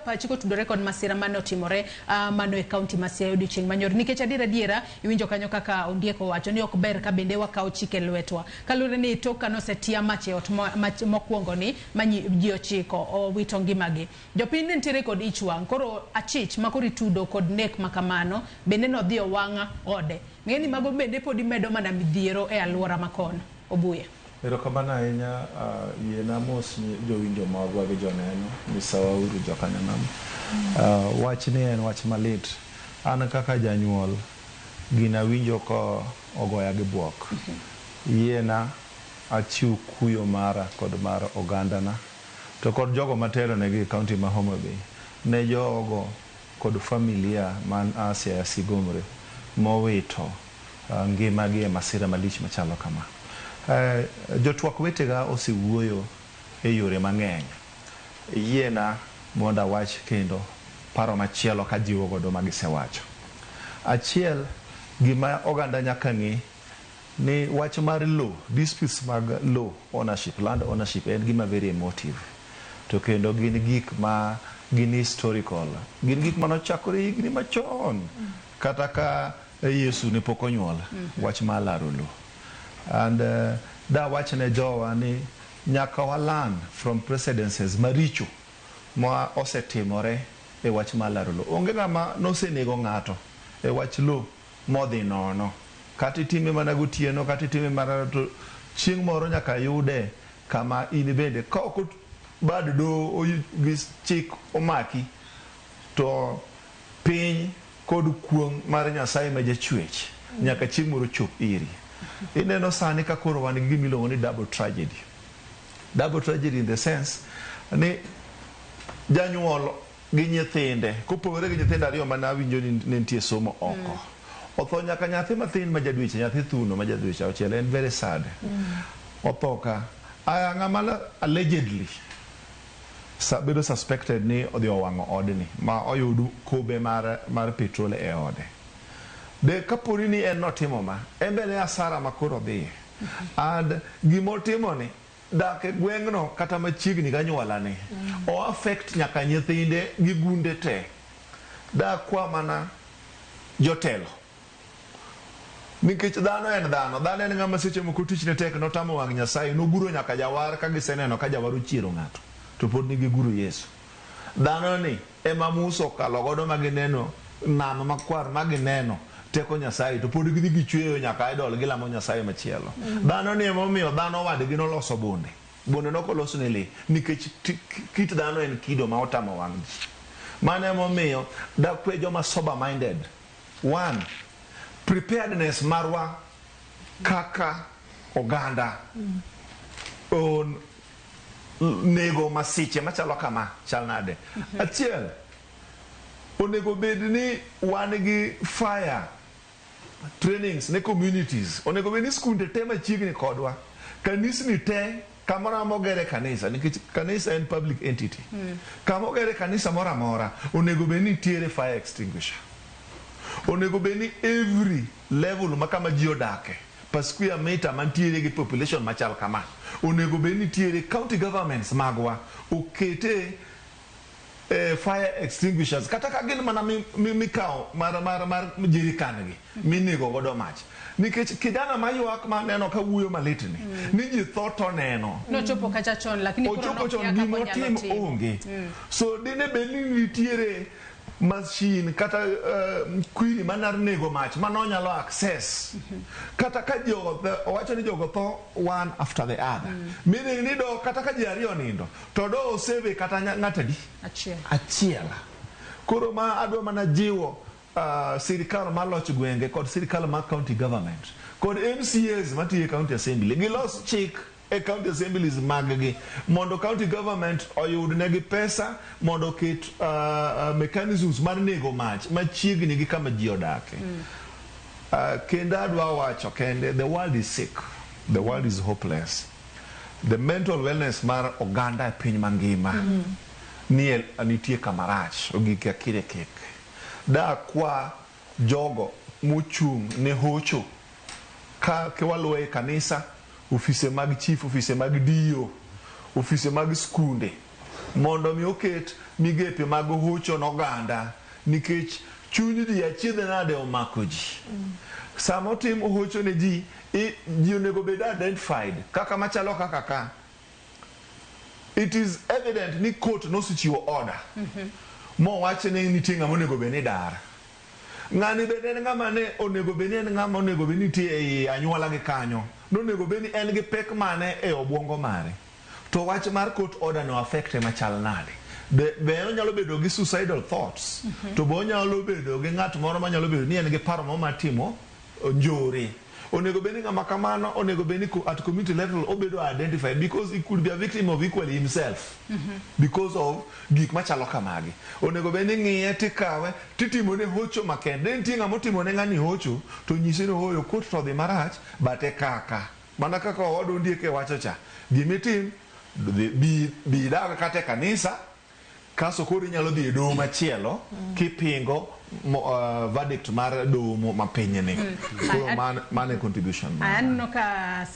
Pachi kotudore kod masira mane otimore mano e kaunti ma Siaya odiochieng' manyoro. Nikech adier adiera iwinjo kanyo kaka Ondiek owacho ni ok ber ka bende wakawo chike lwetwa. Kaluwore ni tok kane osetia mach e ot mokwongo ni ma ji 9 owito ngimagi. Jopiny ne nitiere kod ich wang' koro achich ma koro itudo kod nek ma kamano bende nodhi owang' ode. Ng'e ni mago bende podi medo mana midhiero e alwora ma kono. Obuya. Erokamano ahinya, yiena mos jowinjo magwa gi joneno, misawa uru jokanyanam. Wachni en wach malit. An kaka janyuol, gina winjo ko ogoya gi buok. Yiena achiw kuyo mara kod mar ogandana to kod jogo matelo negi e kaunti ma Homa Bay ne jogo kod familia man a Siaya Sigomre mowito ngimagi e masira malich machalo kama. Jotwak wetega osewuoyo e yore mang'eny. Yiena mondo awach kendo paro machielo kajiwo godo magisewacho. Achiel, gima oganda nyaka ng'e ni wach mar low, disputes mag low ownership, land ownership en gima very emotive. To kendo gin gik ma gin historical. Gin gik manochakore higni machon. Kata ka Yesu ne pok onyuol, wach mar laro low. And da wach ne jowa ni nyaka wa learn from precedences maricho ma osetimore e wach mar laro low. Onge ng'ama nosenego ng'ato e wach low modhi nono. Kata itime mana gotieno, kata itime mana to chieng' moro nyaka yude kama in bende ka ok bad doho gi chik omaki to piny kod kuong' mar Nyasaye ma jachwech nyaka chieng' moro chop iri. Ineno sani ka koro wan gi gima iluongo ni double tragedy. Double tragedy in the sense ni janyuol gi nyithinde kopogore gi nyithindo ariyo mane awinjo ni ne nitie somo oko. Otho nyaka nyathi mathin ma jadweche, nyathi thuno ma jadweche 6 en very sad. Otho ka. Aya ng'ama allegedly bedo suspected ni odhi owang'o odni ma oyud kobe mar petrol e ode. De kaponi ni en notimo ma, en be ne asara ma koro odhiye. And gimotimo ni dak e gweng'no kata machiegni gi anyuola ni, o affect nyaka nyithinde gi gunde te. Dakwa mana jotelo. Nikech dhano en dhano, dhano en ng'ama seche moko tichne tek notamo wang' Nyasaye, noguro nyaka jawar ka giseneno ka jawar ochiero ng'ato, to pod ne giguro Yesu. Dhano ni ema Musa okalo godo ma gineno nam makwar ma gineno teko Nyasaye to pod gidhi gichweyo nyaka idol gilamo Nyasaye machielo. Dhano ni ema omiyo dhano wadgi noloso bunde. Bunde nok olos ne lee nikech kit dhano en kido ma otamo wang' ji. Mano ema omiyo dakwe joma sober minded. One, preparedness marwa kaka oganda on nego masiche machalo kama chal nade? Achiel, onego bed ni wan gi fire trainings ne communities. Onego bed ni skunde te machiegni kodwa, kanisni te kamoro amora mogere kanisa, nikech kanisa en public entity. Kama ogere kanisa moro amora, onego bed ni nitiere fire extinguisher. Onego bed ni every level ma kama ji odake, per square meter mantiere gi population machal kama, onego bed ni nitiere county governments magwa okete fire extinguishers kata ka gin mana mikawo mar jerican gi minego godo mach. Nikech kijana maywak maneno ka wuoyo malit ni, ni ji tho to neno. Nochopo kacha chon lakini koro Ochopo chon nokia kaka onyalo gimotim timo. onge. So dine bed ni nitiere machine kata kwiri manar nego mach mano nyalo access. Kata ka jogo owacho ni jogo tho one after the other. Meaning ni do kata ka ji ariyo nindo to do oseve kata ng'at adi? Achiel. Achiel. Koro ma adwa mana jiwo sirikal mar loch gwenge kod sirikal mar county government kod MCAs matiyo e county assembly gilos chik e county assemblies mag gi mondo county government oyud negi pesa mondo oket mechanisms mar nego mach machiegni gi kama ji odake. Kendo adwa wacho kende, the world is sick, the world is hopeless. The mental wellness mar oganda e piny mangima nie nitie kama rach ogik e akire kek. Da kwa jogo mochung' ne hocho ka waluwo e kanisa, ofise mag chief, ofise mag DO, ofise mag skunde. Mondo mi oket migepe mag hocho n'oganda nikech chuny ji achiedh nade omako ji. Sama otim hocho ne ji, ji onego bed identified kaka machalo kaka ka. It is evident ni court nosechiwo order mowach ni nitie ng'ama onego bed ni dar. Ng'ani bende en ng'ama ne onego bed ni en ng'ama onego bed ni nitie ei anyuola gi kanyo. Nonego bed ni en gi pek mane e obuongo mare. To wach mar court order no affect e machal nade? Be onyalo bedo gi suicidal thoughts? To be onyalo bedo gi ng'at moro manyalo bedo ni en gi paro moro mar timo njore. Onego bed ni ng'ama kamano onego bed ni at community level obedo identified because he could be a victim of equally himself because of gik machalo kamagi. Onego bed ni ng'iye tikawe titimone hocho makende. De nitie ng'ama otimone ng'ani hocho to nyise ni ooyo court to odhi marach but e kaka. Mana kaka owadwa Ondiek wacho cha. Gimitim dhi bi dag kata e kanisa kaso koro inyalo dhi e doho machielo kipingo verdict mar doho ma piny ni. Koro mano e contribution mara. Aneno ka.